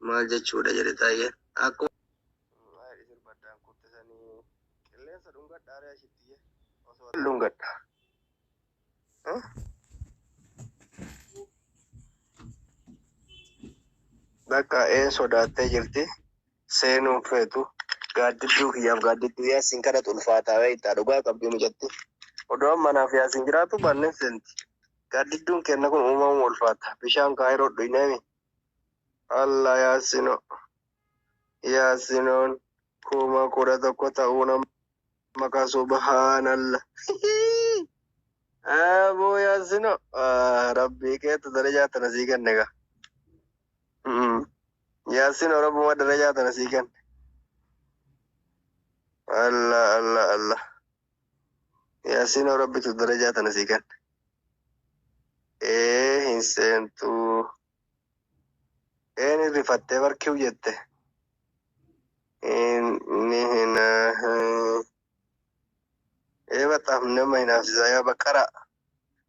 Maal jechuudha jedhe Taayyeen. Akkuma. Sirbaddaan kuttisanii qilleensa dhungadhaaree ashitti osoo dhungadha. Bakka een sodaattee jirti seenuun feetu gaaddidduu kiyyaaf gaaddidduu Yaasin kadhatu ulfaataa beektaa dhugaa qabdii mucatti. Odoo amma naaf Yaasin jiraatu baanneen seenti. Gaaddidduun kenna kun uumamuun ulfaata. Bishaan kaayiroo dhuyneemi. Allah Yaasino. Yaasinoon 11,000 ta'uu nama ka subhaanallah. Aboo Yaasino rabbii keetu darajaa tana sii kenne gaa. Yaasino rabbuma darajaa tana sii kenne. Allah Allah Allah. Yaasino rabbitu darajaa tana sii kenne. Ee hin seentuu. Een rifattee barkiu jette. Inni hin ee baxaaf nama hinaafsisaa yaa baqqara.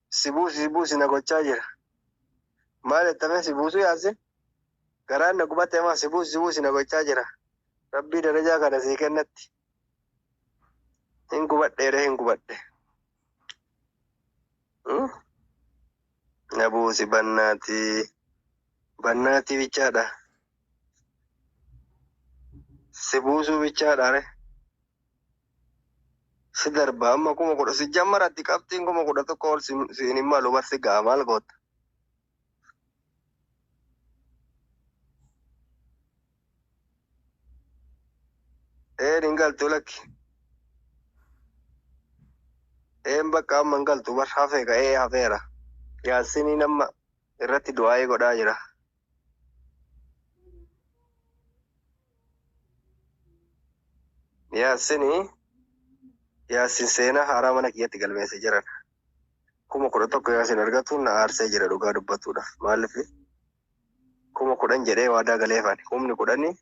Si buusi si buusi na gochaa jira. Maal jettame si buusuu Yaasin? Garaan na gubate maa si buusi si buusi na gochaa jira. Rabbii darajaa kana sii kennetti. Hin gubadheere hin gubadhe. Na buusi bannaatii. Bannaatii bichaadha. Si buusuu bichaadha re. Si darba amma 10,000 si jammaratti qabxiin 11,000 ol siin hin malu bar si ga'a maal goota. Een hin galtu lakki. Een bakka amma hin galtu bar hafee ka'ee hafeera. Yaasiniin amma irratti du'aa'ii godhaa jira. Yaasini Yaasin seenaa haaraa mana kiyyatti galmeesse jiran. 11,000 Yaasin argatuun na aarsee jira dhugaa dubbatuudhaaf. Maaliif 10,000 jedhee waadaa galeefan humni kudhanii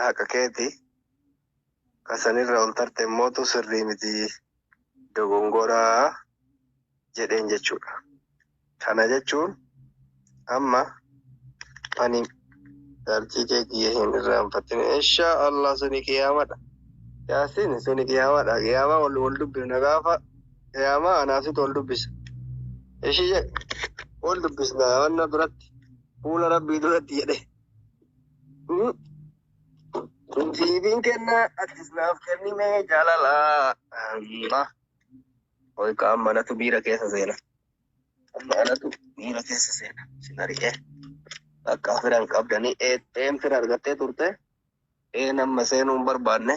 haqa keeti kasanirra ol tarte immootu sirrii miti dogongoraa jedheen jechuudha. Kana jechuun amma ani jaartii kee kiyya hin irraanfatin. Insha Allah suni qiyaamadha. Yaasin suni qiyaamadha. Qiyaamaa wal wal dubbifna gaafa qiyaamaa anaafsitu wal dubbisa. Ishii wal dubbisna wanna duratti fuula rabbii duratti jedhe. Siifin kenna atis naaf kennime jaalala. Oi ka amma anatu miira keessa seena. Amma anatu miira keessa seena. Sin ari'ee. Akka firan qabdanii een fira argattee turte. Een amma seenuu hin barbaanne.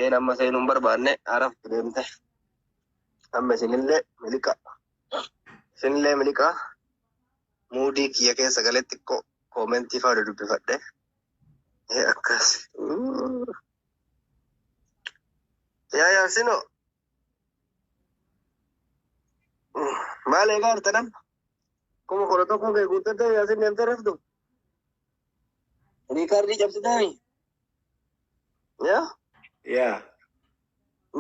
Een amma seenuu hin barbaanne araftu deemte. Amma isinillee miliqa. Isinillee miliqa. Muudii kiyya keessa galee xiqqoo koomentii fa'aa dubbifadhe. Ee akkas. Yaa Yaasino. Maal eegaa jirta nam? 11,000 kee guuttattee Yaasin deemtee raftu? Riikaardii cabsitaami? Yaa? Yaa.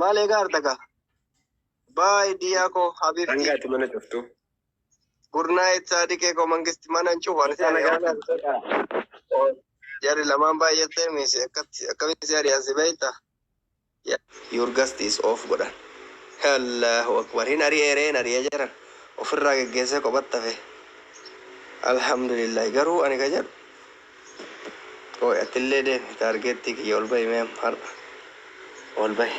Maal eegaa jirta kaa? Baay diyaa koo habibti. Hanga ati mana cuftu. Good night Saadiqee koo mangisti mana hin cufu ani si ari'a. Jarri lamaan baay'attee misi akkatti akkamitti si ari'an si beekta? Your guest is off godhan. Allahu akbar hin ari'ee ree hin ari'ee jedhan ofirraa geggeessee kophatti hafe. Alhamdulillah garuu ani ka jedhu qoy atillee deemi taargeettii kiyya ol bahi mee amma har'a ol bahi.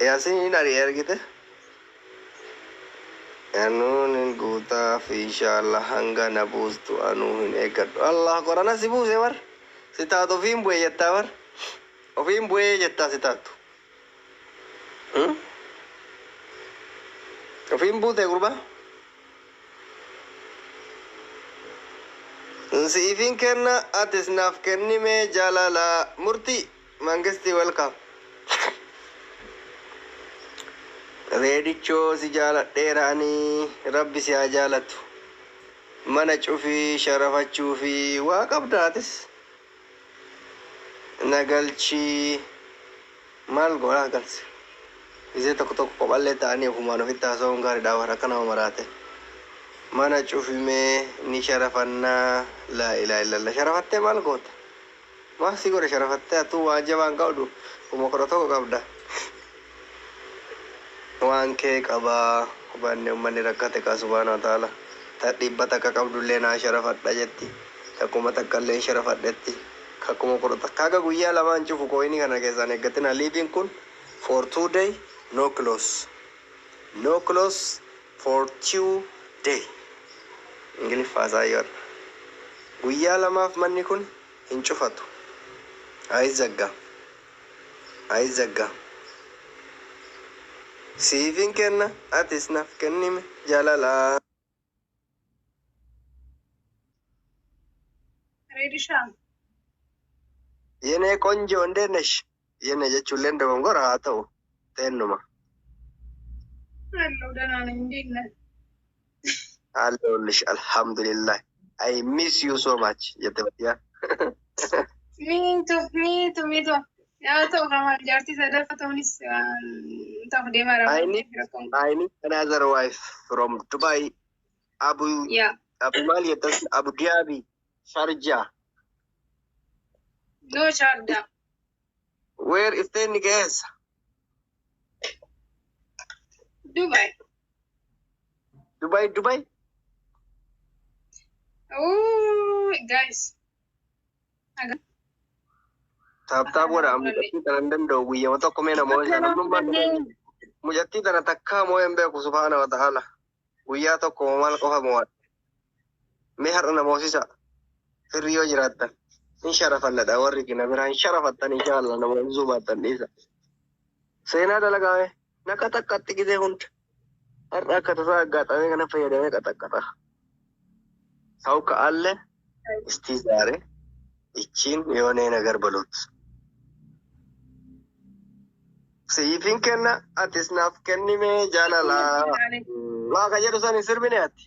Yaasiin hin ari'ee argite. Anuu nin guutaaf inshallah hanga na buustu anuu hin eeggadhu. Allah qorana si buuse bar si taatu ofiin bu'e jettaa bar ofiin bu'ee jettaa si taatu. Ofiin buute gurbaa. Siifin kenna atis naaf kennime jaalala murtii mangistii welcome. Reedichoo si jaaladheera ani rabbi si haa jaalatu. Mana cufii sharafachuufi waa qabda atis. Na galchii maal godhaa galse. Gisee tokko tokko kophallee ta'anii ofumaan ofitti haasa'uun gaariidha warra akka nama maraate. Mana cufimee ni sharafannaa. Laa ilaaha illallah. Sharafattee maal goota? Maal si godhe sharafattee? Atuu waan jabaan qabdu, 11,000 qabda. Waan kee qabaa hubanne. Ummanni rakkate kaa, subhaana wa ta'ala. Ta 100 qabdullee naa sharafadha jetti. Ta 1000 illee sharafadhetti. Ka 10,000 haga guyyaa lamaan cufu coinii kana keessaan eeggatina. Liveiin kun for 2 day, no close, no close for 2 day. Ingiliffaa isaa. Guyyaa lamaaf manni kun hin cufatu. Ayizagga, ayizagga. Siifin kenna, atis naaf kennime jaalalaa. Reedishaa. የኔ ቆንጆ እንዴት ነሽ? የኔ jechuulleen dogongora haa ta'u teennuma. አለሁ፣ ደህና ነኝ። እንዴት ነህ? አለሁልሽ፣ አልሐምዱሊላህ። I miss you so much jette Fatiyaa. Me too, me too, me too. Yaa ta'u kamal jaartii sadaffaa ta'uunis ta'uuf deemaa I need I need another wife from Dubai, Abu Yaa Abu maal jettas, Abu Dhabi, Sharjah. No Sharjah. Where is the keessa? Dubai. Dubai, Dubai. Oh guys. Tap tap godha. Mucattii tana hin danda'u guyyama tokko mee namoota namnummaan mucattii tana takkaa moo hin beeku, subhaana wa ta'ala. Guyyaa tokko maal qofa mo'adhe. Mee har'a namoosisa firri yoo jiraattan hin sharafannadha, warri kina biraa hin sharafattan inshallah, namoosisuu baattan dhiisa. Seenaa dalagaame naqa takkatti gisee hunda har'a akka tasaa aggaxamee kana fayyadamee qaxaqqaxa. ሰው ከአለ እስቲ ዛሬ ይቺን የሆነ ነገር በሉት። Siifin kenna, atis naaf kennime jaalalaa. Waa ka jedhu san hin sirbine ati.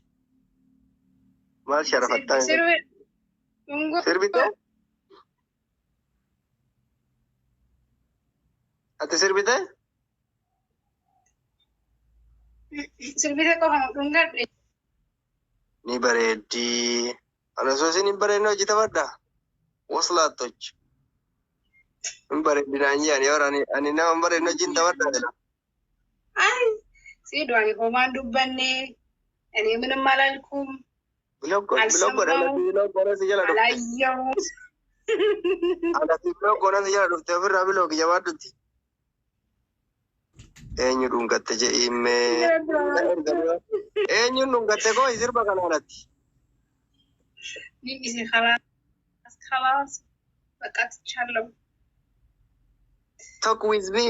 Maal sharafattaan? Sirbi dhungoo. Sirbite? Ati sirbite? Sirbite qofa dhungadhe. Ni bareeddi. Ana osoo isin hin bareedne hojii taphadha. Waslaattoch. Hin bareeddi naan jedhan yoo ani nama hin bareedne hojiin taphadha jedha. Ay ሲዱ ani homaan dubbanne, እኔ ምንም አላልኩም። Block block godha. አልሰማሁም። Block godha si jala dhufte. አላየሁም። Anasi block godha si jala dhufte, ofirraa block jabaadhutti. Eenyu dhungatte jedhiimmee. Eenyuun dhungatte koo sirba kanaanatti? ጊዜ خلاص خلاص በቃ ትቻለሁ። Talk with me.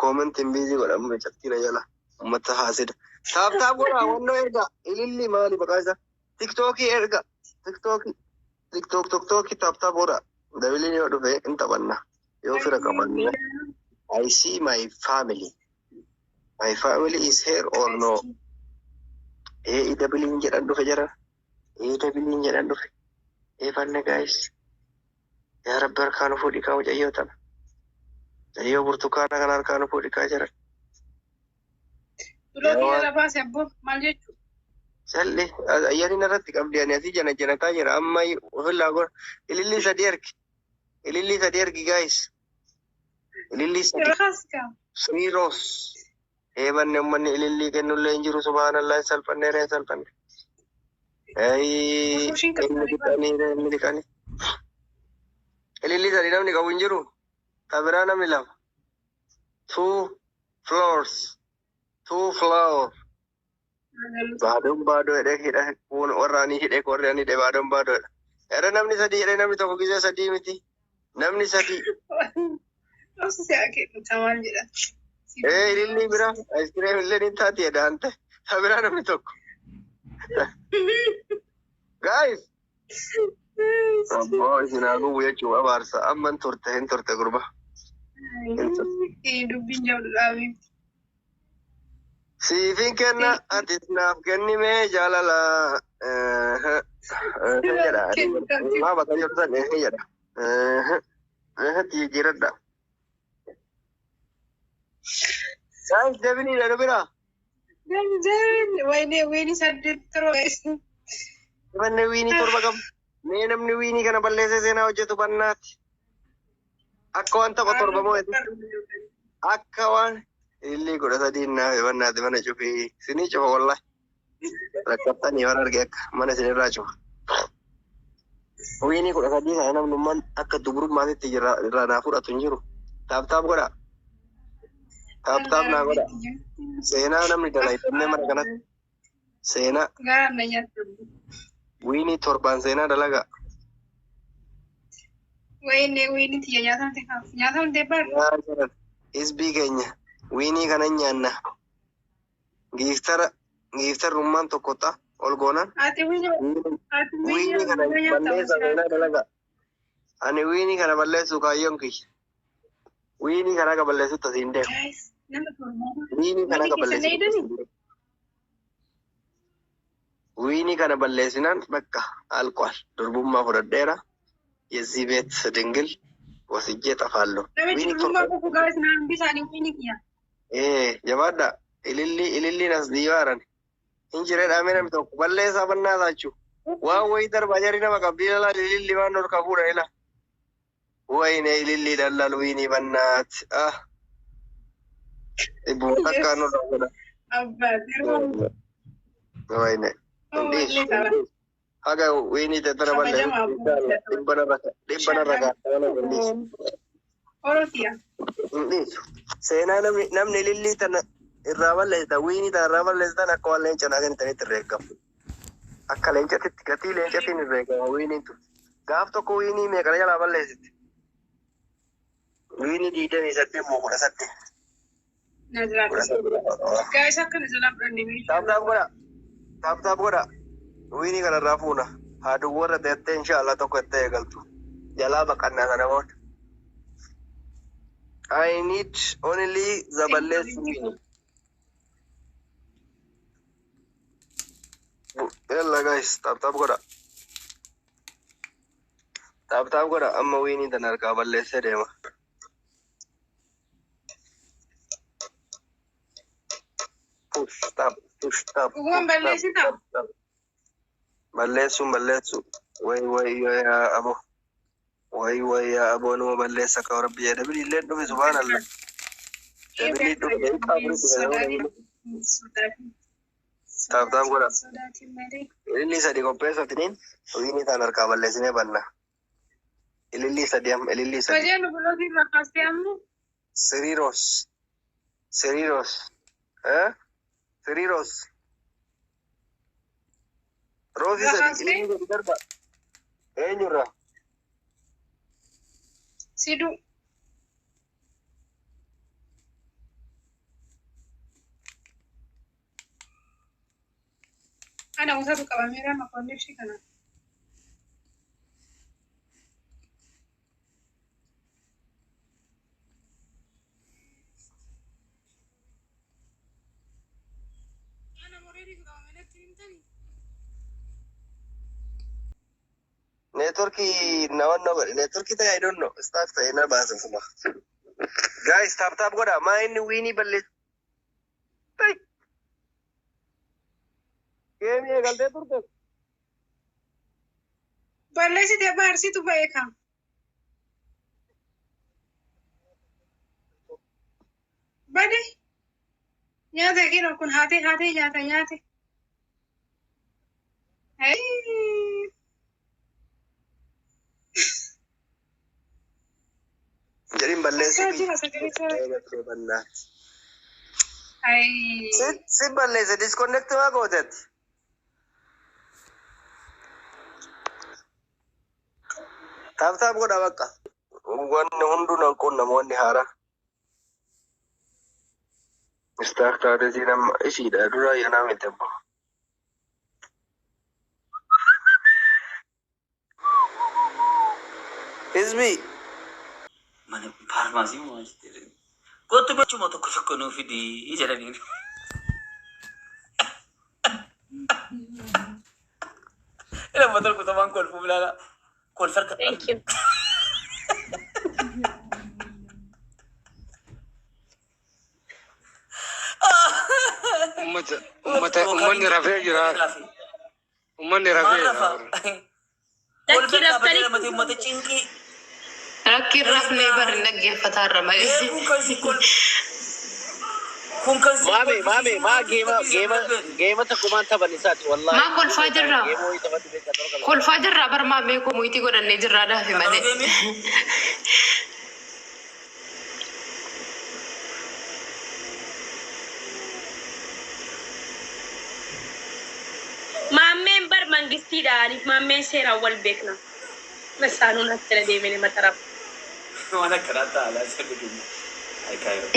Commentiin busy godhamu mucattiidha jala. Uummata haasida. Tap tap godhaa, wannoo erga. Ililli maali maqaa isaa? Tiktookii erga. Tiktookii. Tiktook tiktookii tap tap godhaa. Dabiliin yoo dhufe hin taphanna. Yoo fira qabanne. I see my family. My family is here or no? Ee, dabiliin jedhan dhufe jara. Ee, dabiliin jedhan dhufe. Ee, fanna guys. Yaa Rabbi, harkaan fuudhi kaa mucayyoo tana. Mucayyoo burtukaana kana harkaan fuudhi kaa jara. Blockii jala baase abboo, maal jechuudha? Salli ayyaanni irratti qabdi, ani asii jana janataa jira amma ofirraa gora. Ilillii sadi ergi. Ilillii sadi ergi guys. Ilillii sadi. Irra Three rose. Eebanne, uummanni ilillii kennullee hin jiru, subhaanallah, hin salphanne, hin salphanne. Ayii, inni dhiqanii, inni dhiqanii. Ilillii sadi namni qabu hin jiru. Ka biraa namni lama. Two floors. Two floor. Baadoon baadoo jedhee hidha kun warra ani hidhe, warri ani hidhe baadoon baadoodha. Era namni sadii jedhee, namni tokko gisee sadii miti. Namni sadii. Maal jedha? Ee, ilillii bira ice illee ni taati jedha ante. Ka biraa namni tokko. Guys. Abboo, isin haa gubu jechuun abaarsa. Amma hin turte, hin turte gurba. Dubbiin jabdu dhaabii. Siifin kenna, atis naaf kennimee jaalala. Jedha. Maa bakka jirtu san jedha. Jijjiiradha. Guys, deebiniidha nu bira. Deebin wayne wiini 8 torba. Manni wiinii 7 qabu. Mee namni wiinii kana balleessee seenaa hojjetu bannaati. Akka waan tapha 7 moo akka waan ilillii 13 naaf bannaati mana cufii. Isinii cufa wallahi. Rakkattanii waan arge akka mana isinirraa cufa. Wiinii 13 kana namnummaan akka dubrummaatitti irraa naa fudhatu hin jiru. Tap tap godha. Tap tap naa godha. Seenaa namni dalaydannee mana kanatti. Seenaa. Garaan na nyaata. Wiinii 7n seenaa dalagaa. Wayne wiini tiyya nyaatamte kaaf. Nyaatamte bar. Yaa jiran hisbii keenya wiinii kana nyaanna. Giiftara giiftarrummaan tokko ta'a ol goonaan. Ati wiini ati wiini Wiinii kana balleessa seenaa dalagaa. Ani wiinii kana balleessu kaayyoon kiyya. Wiinii kana akka balleessutti asiin deemu. Guys, nama torbaata. Wiinii kana Wiini akka keessa balleessutti leedani. asiin deemu. Wiinii kana balleessinaan bakka alkool durbummaa fudhadheera. የዚህ ቤት ድንግል ወስጄ ጠፋለሁ። Namichi Wiinii durbummaa 7 qofu guys naan bisaanii wiini kiyya. Jabaadha ililli ililliin as diibaaran hin jiree dhaamee namni tokko balleessaa bannaasaachuu waan wayii darbaa jarri nama qabdii laal ililli waan ol qabuudha ila wayine ililli dhallal wiinii bannaat ah dhibbuma takkaan ol godha Abbaa dirma. wayine hin dhiisu haga wiinii tettana balleessu Kabajamaa abbaa. dhibba narra kaa'ama hin dhiisu. Orotiya. Hin dhiisu. Seenaa namni namni ilillii tana irraa balleessitan wiinii tana irraa balleessitan akka waan leenca naa kennitanitti irra eegamu. Akka leencatitti gatii leencatiin irra eegama wiiniin tun. Gaaf tokko wiinii meeqana jalaa balleessitti? Wiinii 28 moo 18? Na jiraata. 18. Guys akka na jalaa fudhanne meeshaa. Tap tap godha. Tap tap godha. Wiinii kana irraa fuuna. Haaduu warra teettee inshaallah tokko itti eegaltu. Jalaa baqannaa sana booda. I need only the balleessu wiinii. Yalla guys, tap tap godha. Tap tap godha amma wiinii tana harkaa balleessee deema. Push tap push tap Dhugumaan push tap balleessitaa? tap tap. Balleessuun balleessu. Way way yaa abo. Way way yaa abo numa balleessa ka rabbi jedhe. Dabili illee dhufe subhaanallah. Dabili dhufe daqiiqaa afuritti fayyadamu dabili. Tap tap godha. Sodaatiin malee. Ilillii 3 qopheessatiniin wiinii tana harkaa balleessinee banna. Ilillii 3 amma ilillii 3. Hojii nu bulootii irraa kaastee ammoo Siriiros. Siriiros. Eh? Siriiros. Roosii irraa 3 kaastee ilillii 3 darba. Eenyurraa? Siduu. Ana usatu qabameera makoonneeshii kana. Ana moreeriitu qabame natti himtanii. Neetworkii nawannoo godhe. Neetworkii ta'e I don't know. Staff ta'e na baasa suma. Guys, tap tap godha. Maa inni wiinii balleessa. Geemii eegaltee turte. Balleessite abbaa arsiitu ba'e kan. Bade nyaata kennu kun haatee haatee nyaata nyaate. Ayii. Jedhin balleessuu Akkas kiyya. jira sagalee jira. Eegaltee bannaati. Ayii. Si balleesse disconnect maa gootetti? Tap tap godha bakka. Wanni hunduu nan qunnamu wanni haaraa. Istaak taatee siin amma ishiidha dura yoonaa miti abbo. Hizbi. Mana faarmaasii moo maal jettee kottu gochuma tokko tokko nuu fidii jedhaniin. Nama tokko tamaan kolfuuf ilaala. Kolfa harka. Thank you. Uummata uummata uummanni rafee jira. Uummanni Maal rafee rafa? jira. Kolfa dhaabatee ramatee uummata cinqii. Rakkiin rafnee barri dhaggeeffataarra malee. Eeguu kan si kol. Kun kan si Maame, maame, maa geema, geema, geema tokkumaan taphan isaati wallahi. Maa kolfaa jirra? Geema wayii taphatu beekaa torba lama. Kolfaa jirraa bar maammee koo muyitii godhannee jirraa daafi malee. Maammeen bar mangistiidha. Aniif maammeen seeraan wal beekna. Masaanuun achira deemee nama taraba. Waan akkanaa ta'a sirri keenya. Ay kaayiro.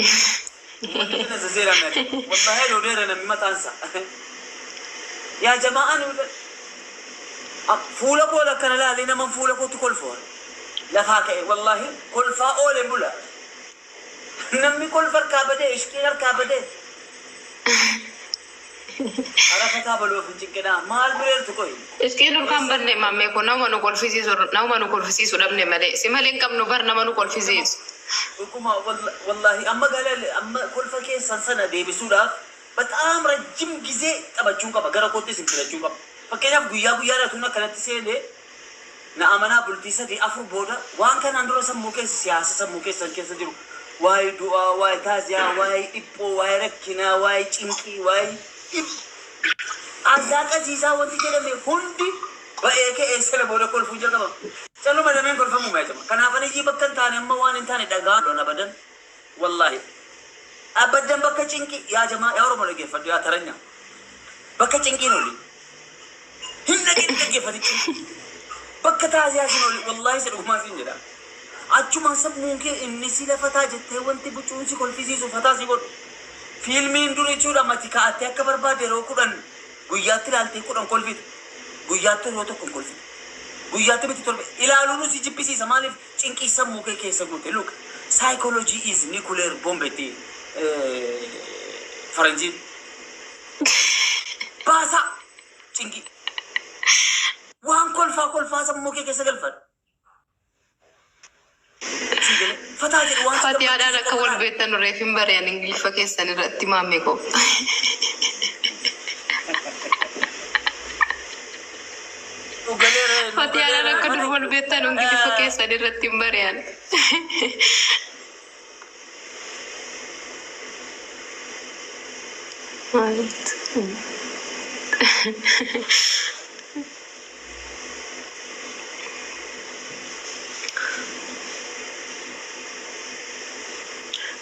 Uummanni kana seeraan nyaata. Wallahi loleera namni mataansa. Yaa jamaa ani fuula koo akkana laalee nama fuula kootti kolfu. Lafaa ka'e wallahi kolfaa oolee bula. Namni kolfa harkaa badee ishqiin harkaa badee. Arafataa baluu of hin cinqinaa maal bireertu koyi. Ishqiin durkaan banne maammee koo nama nu kolfisiisu nama nu kolfisiisu dhabne malee. Si malee hin qabnu bar nama nu kolfisiisu. Dhuguma wallahi amma galale amma kolfa keessan sana deebisuudhaaf በጣም ረጅም ጊዜ taphachuun qaba gara kootti isin filachuu qaba. Fakkeenyaaf guyyaa guyyaadha tun akkanatti seenee na amanaa bultii sadii afur booda waan kanaan dura sammuu keessa siyaasa sammuu keessan keessa jiru waa'ee du'aa, waa'ee taaziyaa, waa'ee dhiphoo, waa'ee rakkinaa, waa'ee cinqii, waa'ee azaa qasiisaa wanti jedhame hundi ba'ee ka'ee sana booda kolfuu jalqaba. Calluma dameen kolfamu maayitama. Kanaaf ani iyyii bakka hin taane amma waan hin taane dhagaa loon abadan wallaahi. Abadan bakka cinqii yaa jamaa yaa Oromoo dhaggeeffadhu yaa taranya. Bakka cinqiin oli. Hin dhageen dhaggeeffate cinqii. Bakka taaziyaa sin oli wallaahi isa dhugumaa sin jedha. Achumaan sammuun kee inni si lafataa jettee wanti bucuun si kolfisiisu fataa si godhu. Fiilmiin dur jechuudha mati kaa'attee akka barbaade yeroo 10 guyyaatti ilaaltee 10 kolfite. Guyyaatti yeroo tokko hin kolfite. Guyyaatti miti torbe ilaaluun si jibbisiisa maaliif cinqii sammuu kee keessa guute. Look, psychology is nuclear bomb itti faranjiin. Baasaa cinqii. Waan kolfaa kolfaa sammuu kee keessa galfadhu. Sii galee fataa jedhu waan si Fatihaadhaan gammachiisu akka wal qofa beektan reef hin bari'an Ingiliffa keessan irratti maammee koo. Nu galeera nu Fatihaadhaan galeera. akka dur wal beektan Ingiliffa keessan irratti hin bari'an. Maaltu?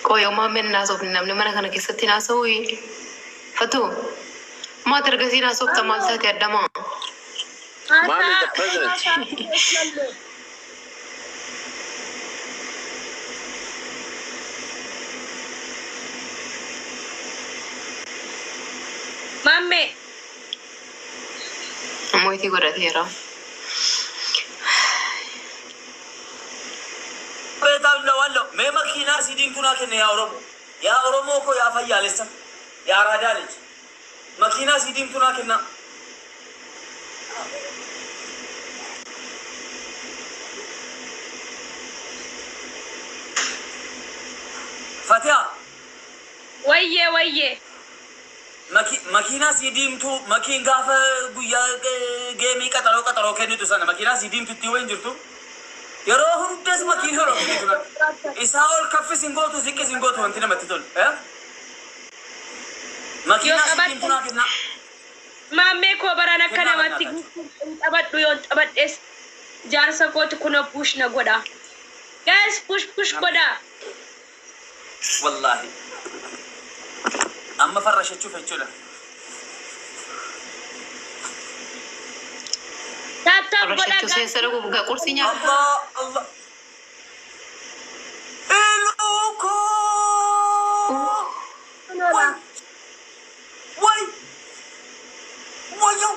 Qoyoo maammeen naasofni namni mana kana keessatti naasa'uu Fatuu maati ergasii naasofta maal taate addamaa? Maame the president. Maammee. Moitii godhateera. Beetaa mee makiinaa si diimtuu naa kenne yaa Oromoo. Yaa Oromoo koo yaa fayyaalessa. Yaa Raadaa leenca. Makiinaa si diimtuu naa kennaa. Fatihaa. Wayyee wayyee. Makiinaa si diimtuu makiin gaafa guyyaa geemii qaxaroo qaxaroo kennitu sana makiinaa si diimtutti wayin jirtu. Yeroo hundas makiin yeroo kennitu lan. Isaa ol kaffis hin gootu siqqis hin gootu wanti namatti tolu. Makiinaa si diimtuu naa kennaa. Maammee koo baraan akka Kennaa namatti bannaata. hin taphadhu yoon taphadhes jaarsa kooti kunoo push na godha. Guys, push push godha. Wallaahi. Amma farrashachuuf jechuudha. Tap tap godha Farrashachuu guys. seensa dhaguuf gaa qursii nyaata. Allah Allah. Iluu koo. Way. Way. Wayo.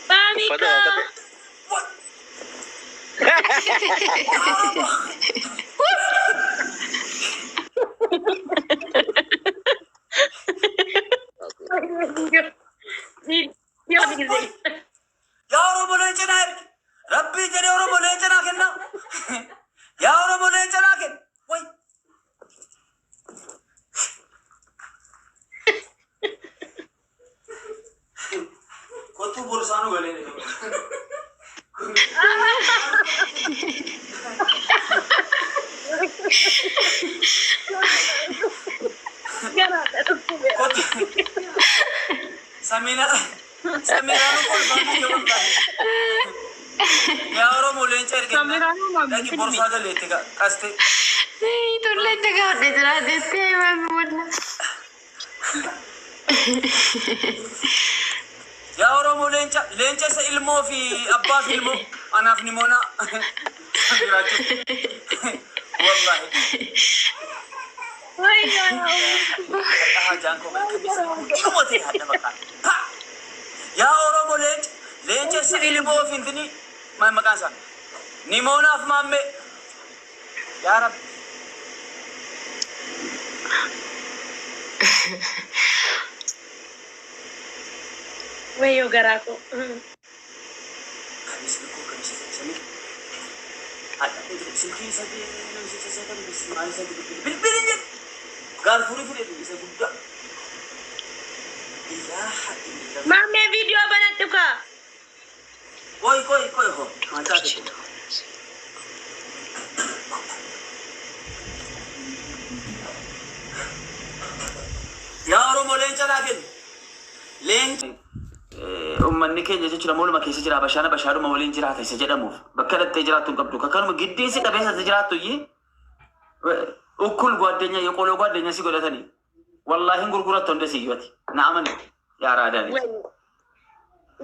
Maamii Uffata koo. taphee. Way. Yoo ጊዜ Yaa Oromoo leenca naa ergi. Rabbii jedhee Oromoo leenca naa kenna. Yaa Oromoo leenca naa kenna. Way. nu galee. Garaadha dhukkube. Kottu. Samina Samiraan kolfaa nu wallahi. Yaa Oromoo leenca ergenna. Samiraanuu maamii Dhaqi filmi. borsaa galeetti qaste. Tolleen gaafadhe jiraatetti maamii walla. Yaa Oromoo leenca leenca isa ilmoo fi abbaa fi ilmoo anaaf ni moona. Wallahi. Hajaan koo ilmoo ta'e hadda maqaan. Pa! Yaa Oromoo leenca leenca isa ilmoo fi intini maal maqaan isaa? Nimoonaaf maammee. Yaa Rabbi. Wayyoo garaa koo. Kamisni koo kamisa samii. Silkii isa isa kan maal isa bilbilin jedhu. Gaarfurii fide isa guddaa. Ilaaha illallah. Maammee viidiyoo banadhu kaa. Koi koi koi ho. Maal taate? Yaa Oromoo leenca naa kenni. Leenca. Uummanni keenya jechuudha mooluma keessa jira bashaana bashaadhuma waliin jiraata isa jedhamuuf bakka dhattee jiraattu hin qabdu kakkanuma giddiinsi qabeessa jiraattu iyyii ukkul ጓደኛ የቆሎ ጓደኛ si godhatanii wallaahi hin gurgurattu hunda siyyoti na amani yaa raadaani.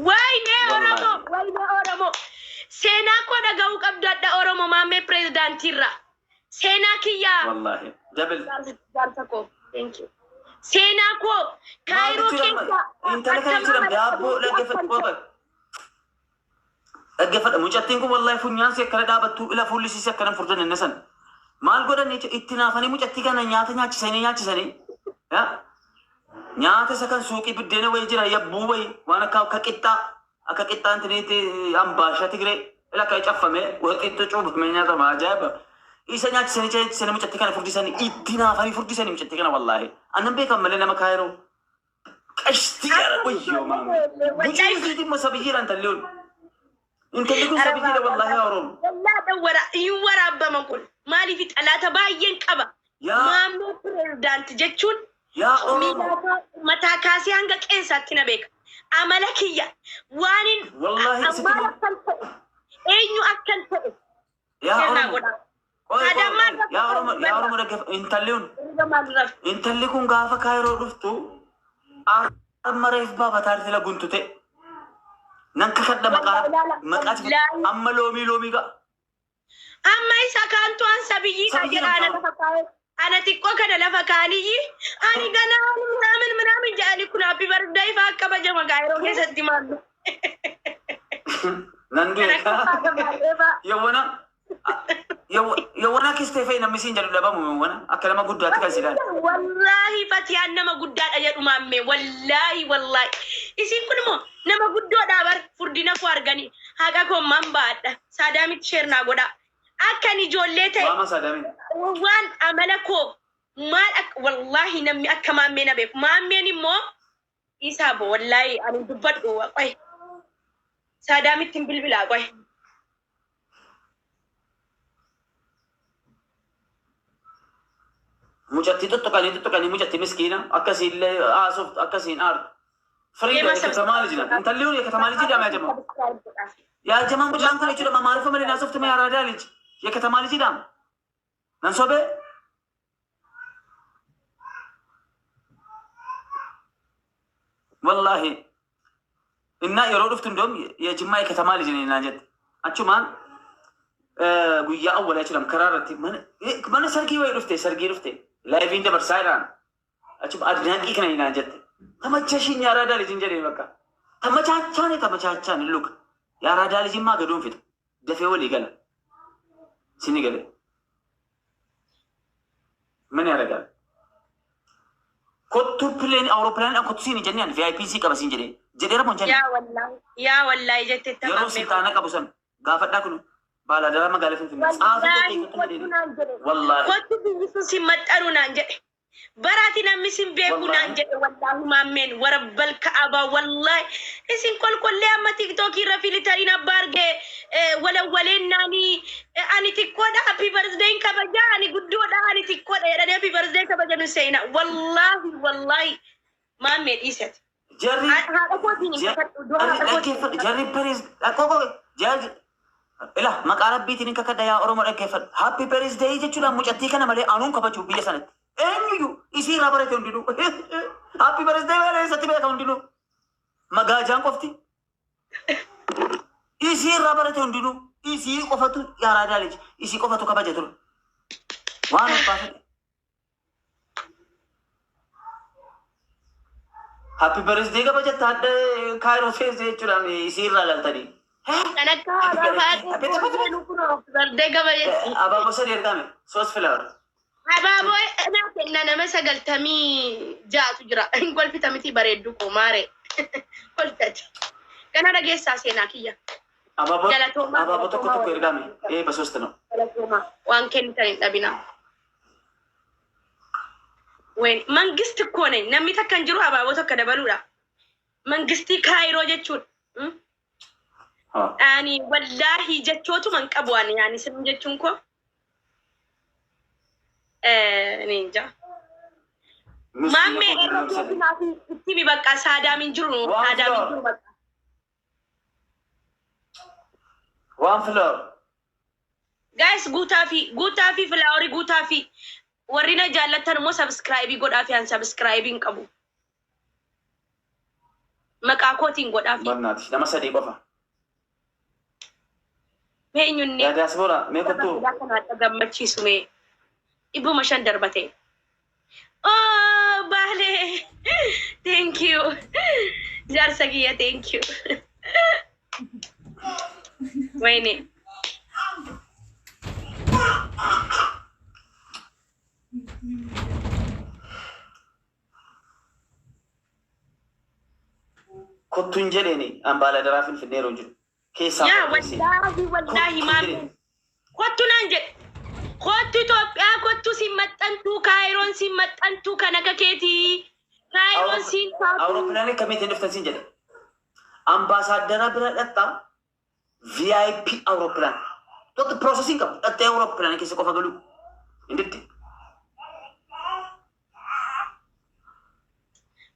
Waynee Oromoo, waynee Oromoo. Seenaa koo dhaga'uu qabdu adda Oromoo maammee pireezidaantiirra. Seenaa kiyyaa. Wallaahi jabal. Jaarsa koo. Thank you. Seenaa koo Kaayiroo keessa. Intala kana jechuudha daabboo dhaggeeffadhu qofa. Dhaggeeffadha mucattiin kun wallaahi funyaan si akkana dhaabattu ila fuulli si akkana furdan inni san. Maal godhan jechuudha itti naafanii mucattii kana nyaata nyaachisanii nyaachisanii. Nyaata isa kan suuqii biddeena wayii jira yabbuu wayii waan akka akka qixxaa akka qixxaa intiniitti ambaashaa Tigree ila akka caffame waxiitti cuubame nyaatama ajaa'iba. Isa nyaachisanii nyaachisanii mucattii kana furdisanii itti naafanii furdisanii mucattii kana wallaahi. Annan beekan malee nama Kaayiroo. Qashtii gara wayyoo maame. Bucii isiitii immoo sabiyyiidha intalli kun. Intalli kun sabiyyiidha wallaahi yaa Oromoo. Wallaa hin waraabbama kun. Maaliif xalaata baay'een qaba. Yaa Maammee pireezidaanti jechuun yaa Oromoo. miidhaa mataa kaasee hanga qeensaatti na beeka. Amala kiyya waanin Wallaahi sitti maal akkan ta'e eenyu akkan ta'e Yaa kennaa Oromoo. godha. Qoy qoy Adammaa qoy. Yaa Oromoo yaa Oromoo dhaggeeffa intalli kun. Intalli kun gaafa Kaayiroo dhuftu arma reef baafataa sila guntute. Nan kakadha maqaa maqaa amma loomii loomii ga'a. Amma isa kaantu an sabiyyiidha Sabiyyi jedha ana nama. lafa kaa'e. Ana xiqqoo kana lafa kaaniyyi ani ganaa minaamin minaamin jedhani kun happy birthday fa'aa kabajama Kaayiroo keessatti maallu. Nan du'e. Kan akka baay'ee fa'a. Yawwana yawwana kistee fa'i namni siin jedhu dhabamu yawwana akka nama guddaatti kan si ilaalu. Wallaahi Fatiyaan nama guddaadha jedhu maammee wallaahi wallaahi. Isin kun immoo nama guddoodha bar furdina koo arganii haqa koo man baadha saadaamitti sheernaa godha. Akkan ijoollee ta'e Waama saadamiin. waan amala koo maal akka wallaahi namni akka maammee na beeku. Maammeen immoo isaa bo wallaahi ani dubbadhu qoy saadaamitti hin bilbilaa qoy. Mucattii tuttuqanii tuttuqanii mucattii miskiina akkasiillee haasoftu akkasiin aartu. Firiidha የከተማ ልጅ ናት። Intalli kun የከተማ ልጅ jedhama yaa jamaa. Yaa jamaa mucaan kun jechuudha maaliif malee haasoftu mee araadaa ልጅ የከተማ ልጅ jedhama. Nan sobee wallaahi innaa yeroo dhuftu indoom የጅማ የከተማ ልጅ ነኝ naan jette. Achumaan guyyaa awwalaa jechuudha karaa irratti mana sargii wayii dhufte sargii dhufte laayiviin dabarsaa jedhaan achuma adnaaqii kana naan jette. ተመቸሽኝ የአራዳ ልጅ እንጀ በቃ ተመቻቻን ተመቻቻን ሉክ የአራዳ ልጅማ ገዶን ፊት ደፌ ወል ይገለ ሲኒ ገለ ምን ያደርጋል? ኮቱ ፕሌን አውሮፕላን ኮቱ ሲኒ ጀኒያን ቪአይፒ ሲ ቀበ ሲን ጀዴ ጀዴ ረሞን ጀኒ Yaa wallaahi yaa wallaahi jettee yeroo maammee. silxaana qabu san gaafadhaa kun baalaadaraa magaalaa Finfinnee Wallaahi tsaafii kottu naan jedhe. wallaahi Kottu biyyi sun si maxxanu naan jedhe. Baraati namni sin beeku naan Wallaahi. jedhe wallaahi maammeen warabbal ka'aba wallaahi isin kolkollee amma tiktookii irra filitariin abbaa argee walawwaleen naanii ani xiqqoodha happy birthday kabajaa ani guddoodha ani xiqqoodha jedhanii happy birthday kabajanu seena wallaahi wallaahi maammee dhiisati. Jarri Haadha kootiin hin kakadhu du'a jarri haadha kootiin hin dhaggeeffadhu kakadhu. jarri peris qoqo jarri ila maqaa rabbiitiin hin kakadha yaa Oromoo dhaggeeffadhu. Happy birthday jechuudhaan mucattii kana malee anuun kabaju biyya sanatti. Eenyuyyuu isii irraa barate hundinuu. Happy birthday malee eessatti beeka hundinuu. Magaajaan qofti. Isii irraa barate hundinuu. Isii qofatu yaaraa daaleji. Isii qofatu kabaja ture. Waan abbaa fedhe. Happy birthday kabajatta hadda Kaayiroo teessee jechuudhaan isii irraa galtanii. Kan akka Happy haadha birthday. haadha Happy birthday. koo kunoo birthday kabajetti. Abaaboo sadi ergame. Soos flower. Abaaboo naa kenna nama 96tu jira. Hin kolfita miti bareeddu koo maare. Kolfitati. Kana dhageessaa seenaa kiyya. Abaaboo Galatoomaa abaaboo tokko galatoomaa tokko warra ergame. kennitan. Ee basoos ነው. Galatoomaa waan kennitan hin dhabina. Wayne mangist እኮ ነኝ. Namni takka hin jiru abaaboo takka dabaluudha. Mangistii Kaayiroo jechuudha. Ani wallaahi jechootuma hin qabu ani yaani sin jechuun koo. Ni inja. Miskiina Maammee koo irra durii sadii. keetinaa fi itti mi bakka saadaam hin jiru Waan saadaam hin flower. jiru bakka. Waan flower. Guys guutaa fi guutaa fi flowerii guutaa fi warri na jaallattan immoo subscribe godhaa fi an subscribe hin qabu. Maqaa kootiin godhaa fi Barnaati. Nama sadii qofa. mee eenyunni Yaa diaspora mee kottu. kana adda gammachiisu mee 500 darbate. Oh, Baale. Thank you. Jaarsa kiyya thank you. Wayne. Kottuun jedheeni an baala finfinnee yeroo jiru. Keessaa Yaa qopheessee. wallaahi wallaahi Kottuun maamee. jedheen. Kottu naan jedhe. Kottu Itoophiyaa kottu siin maxxantuu Kaayiroon siin maxxantuu kan akka keetii. Kaayiroon siin taatu. Awurooppilaanii akkamiitiin dhuftan siin jedhe. Ambaasaaddara bira dhaqxaa VIP awurooppilaan. Tokko processiin qabu. Dhaqxee awurooppilaanii keessa qofa galuu. Hin didde.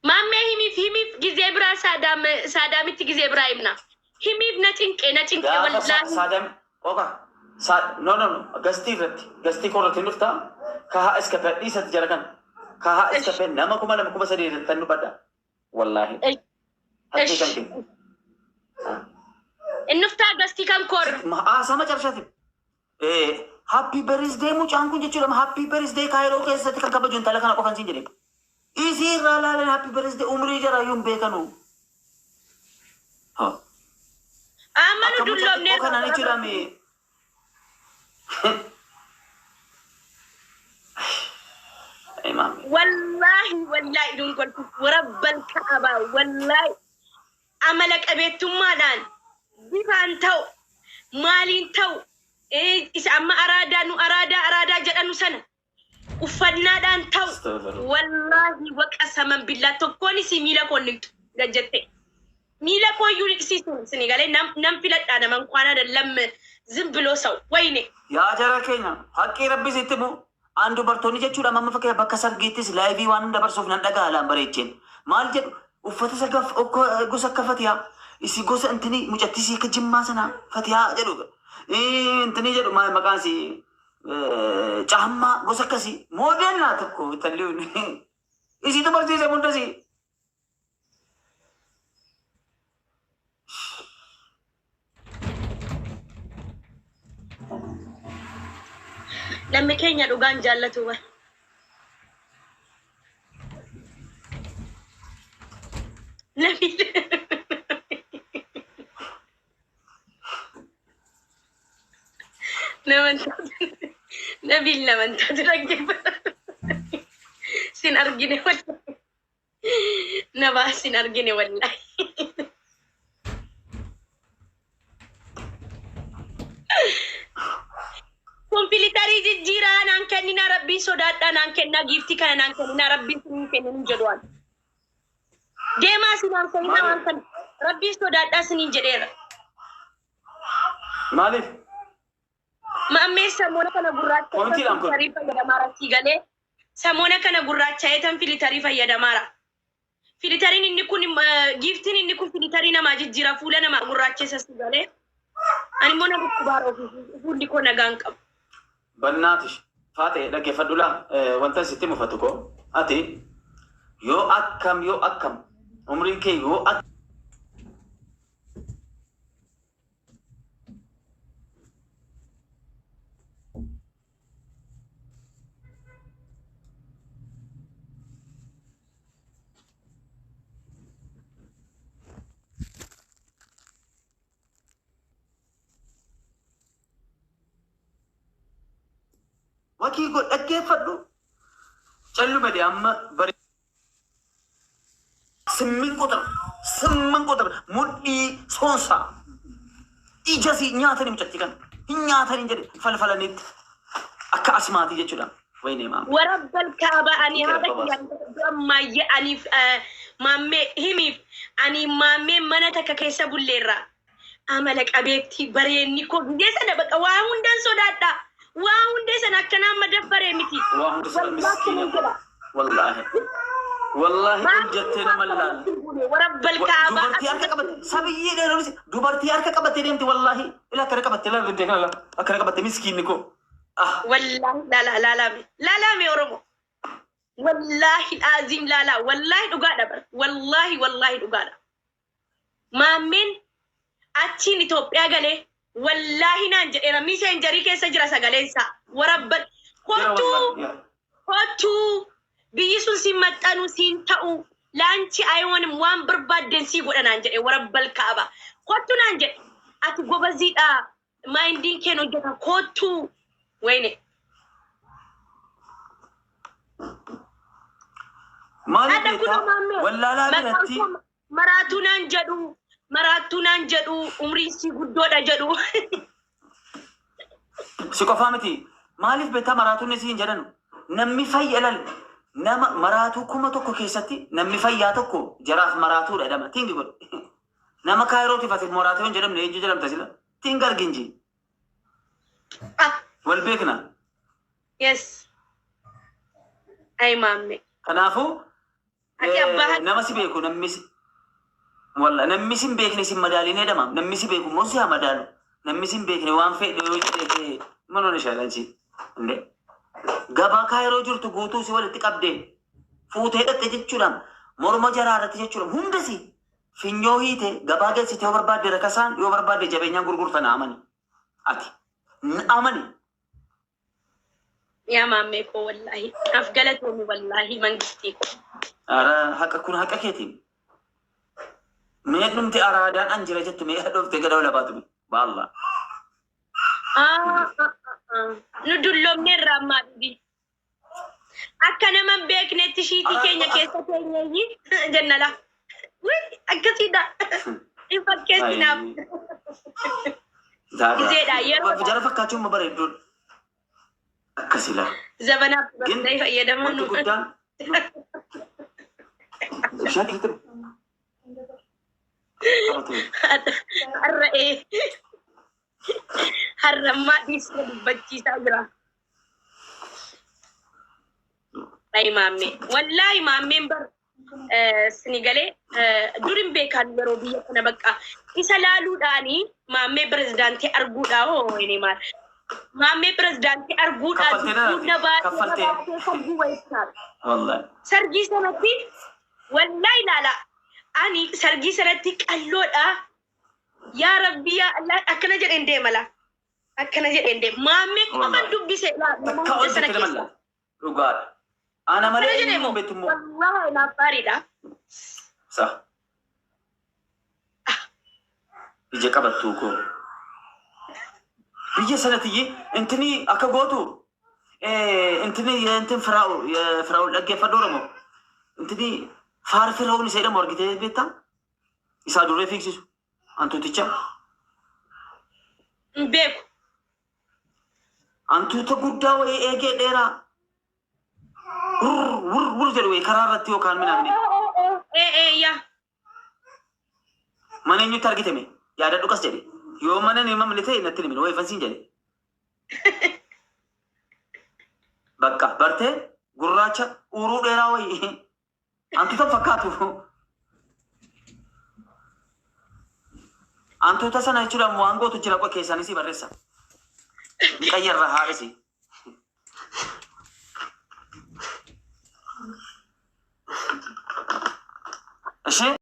Maammee himiif himiif gizee biraa saadaam saadaamitti gizee biraa himna. Himiif na cinqee na cinqee Gaafa wallaahi. saadaam qofa. No no no gastii irratti gastii koo irratti hin dhuftaa. Kahaa iska dhiisatti jara kan. Kahaa iska nama 2000 3000 irratti tan dubbadha. Wallaahi. Hattee kan kee. Innuftaa gastii kan koorra. Haasaa macarashaati. Happy birthday mucaan kun jechuudha. Happy birthday Kaayiroo keessatti kan kabaju intala kana qofan siin jedhe. Isii irraa laalan happy birthday umrii jaraayyuu hin beekanu. Amma nu Akka mucaa dulloomnee xiqqoo kanaan jechuudha mee. Imaam. Wallaahi wallaahi duun kolfu warabbal ka'abaa wallaahi amala qabeettummaadhaan bifaan ta'u maaliin ta'u isa amma araadaa nu araadaa araadaa jedhanu sana uffannaadhaan ta'u Astaghfirullah. wallaahi waqa saman billaa tokkoon isii miila koon niqxu gajjette miila koo iyyuu niqsiisuun isinii galee nam filadhaa naman kwaan አይደለም ዝም ብሎ ሰው ወይኔ Yaa jara keenya haqqii rabbi sitti himu an dubartoonni jechuudha amma fakkeenya bakka sargiittis liveii waan dabarsuuf nan dhaga'a laan bareecheen maal jedhu uffata isa gosa akka fatiyaa isi gosa intinii mucattisii akka jimmaa sana fatiyaa jedhu intinii jedhu maal maqaan isii caammaa gosa akkasii moodel naa tokko intalli isiitu barsiise hundasii. Namni keenya dhugaan jaallatu bara. Namni namantaatu nabiin namantaatu dhaggeeffata. Sin argine wallahi. Nabaa sin argine wallahi. Kun filitarii jijjiiraa naan kenninaa rabbiin sodaadhaa naan kennaa giiftii kana naan kenninaa rabbiin sinii kennin jedhu ani. Deemaa si naan kenninaa waan kana rabbiin sodaadhaa siniin jedheera. Maaliif? Maammee samoona kana gurraacha Pointiidhaan kun. filitarii fayyadamaara sii galee samoona kana gurraacha'ee filitarii fayyadamaara. Filitariin inni kun giiftiin inni kun filitarii namaa jijjiira fuula namaa gurraacheessa si galee. Ani immoo na dhukkubaara ofii fuulli koo nagaan qabu. Bannaatish faate dhaggeeffadhu laa wanta sitti mufatu koo ati yoo akkam umriin kee yoo akkam wakii godh dhaggeeffadhu calluma de amma bari 8 ቁጥር 8 ቁጥር mudhii soonsaa ija si nyaatanii mucatti kan hin nyaatanii jedhe falfalanitti akka asmaatii jechuudha. Wayne maama. Warabbal kaaba ani haadha Kira. kiyya ammaayye aniif maammee himiif ani maammee mana takka keessa bulleerra. Amala qabeetti bareenni koo biyya sana baqa waa hundaan sodaadha. Waa hundee sana akkanaa amma dabbaree miti. Waa hunda sana miskiina. Wallaahi. Wallaahi ol jettee nama laalle. Warabbal kaaba. Dubartii harka qabatte sabiyyee dheeronis dubartii harka qabattee deemti wallaahi. Ila akkana qabatte ilaala deemte kana akkana qabatte miskiinni koo. Ah. Wallaahi laala laalame laalame Oromoo. Wallaahi aziim laalaa wallaahi dhugaadha bara wallaahi wallaahi dhugaadha. Maammeen achiin Itoophiyaa galee wallaahi naan jedheera miseenjarii keessa jira sagaleensaa warabbal kottuu kottuu biyyi sun siin maxxanu siin ta'u laanchi ayiwwan waan barbaadden sii godha naan jedhe warabbal kaaba kottu naan jedhe ati gobaziidha mindiin keen hojjeta kottuu wayne. Maaliif Hadha kun beektaa maammee wallaalaa maqaan biratti koo maraattuu naan jedhu maraattuu naan jedhu umriin sii guddoodha jedhu. Si qofaa miti. Maaliif beektaa maraatuun si hin jedhanu? Namni fayya lal nama maraatuu 1000 keessatti namni fayyaa tokko jaraaf maraatuudha jedhama. Tingi godhe. Nama kaayirootiif ati maraatuu hin jedhamne eenyu jedhamta sila? Tingi arginji. Ah, Wal beekna. Yes. Ay maammee. Kanaafuu Ati abbaa nama si beeku namni si walla namni si hin beekne si madaaliin jedhama. Namni si beeku immoo si haa madaalu. Namni si hin beekne waan fedhe yoo jedhe manoon ishaalanchi. Gabaa kaayiroo jirtu guutuu si walitti qabdee fuutee dhatte jechuudha. Morma jaraa irratti jechuudha. Hundasi finyoo hiite gabaa geessite yoo barbaadde rakasaan yoo barbaadde jabeenyaan gurgurtan amani. Ati amani. Yaa maammee koo wallaahi. Af galatoomi wallaahi mangistii koo. Ara haqa kun haqa keetiin. Mee dhumti araadaan an jira jettu mee dhufte gada ola baatu. Baalla. Ah, ah, ah. Nu dulloomneerra ammaa dhugi. Akka nama hin beeknetti shiitii keenya keessa teenyeeyyi jennala. Wii akkasiidha. Hin fakkeessinaaf. Gizeedha, yeroodha. Jara fakkaachuun bareedduudha. Akkasila. Zabanaaf Gin barnee fayyadamaa wanti nu. guddaan bishaan keessatti qabatu. Har'a ee. Har'a ammaa dhiisee dubbachiisaa jira. Wallahi maammee. Wallahi maammeen bar sini galee durin beekan yeroo biyya kana bakka isa laaluudhaani maammee pirezidaantii arguudhaa hoo inni maal. Maammee pirezidaantii arguudhaan Kaffaltee na hunda baatee kaffaltee. baatee sargii wayittaadha. Wallahi. Sargii sanatti wallahi laala ani sargii sanatti qalloodha. Yaa Rabbi yaa Allah akkana jedheen deemala. Akkana jedheen deema. Maammee qofan Wallahi. dubbise laa nama Takka hunda ol sana jettee keessa. malla. Dhugaadha. Ana malee Akkana jedhee eenyuun moo beektu immoo. wallahi naaf gaariidha. Sa. Ija qabattuu koo. Biyya sanatti intini akka gootu intini intin firaa'u firaa'u dhaggeeffadhu Oromoo. Intini faar firaa'uun isa jedhamu argitee beektaa? Isaa duree fiigsisu. Antuuticha. Hin beeku. Hantuuta guddaa wayii eegee dheeraa. Wur wur wur jedhu wayii karaa irratti yookaan minaamne. Ee ee yaa. Mana eenyutti argitame? Yaadadhu qas jedhe. Yoo mana hin himamne ta'e natti himin wayii fansiin jedhe. Bakka bartee gurraacha uruu dheeraa wayii hantuuta fakkaatu. Hantuuta sana jechuudhaan waan gootu jira qoe keessaanis barreessa. Ni qayyarra haadhisi. Ishee.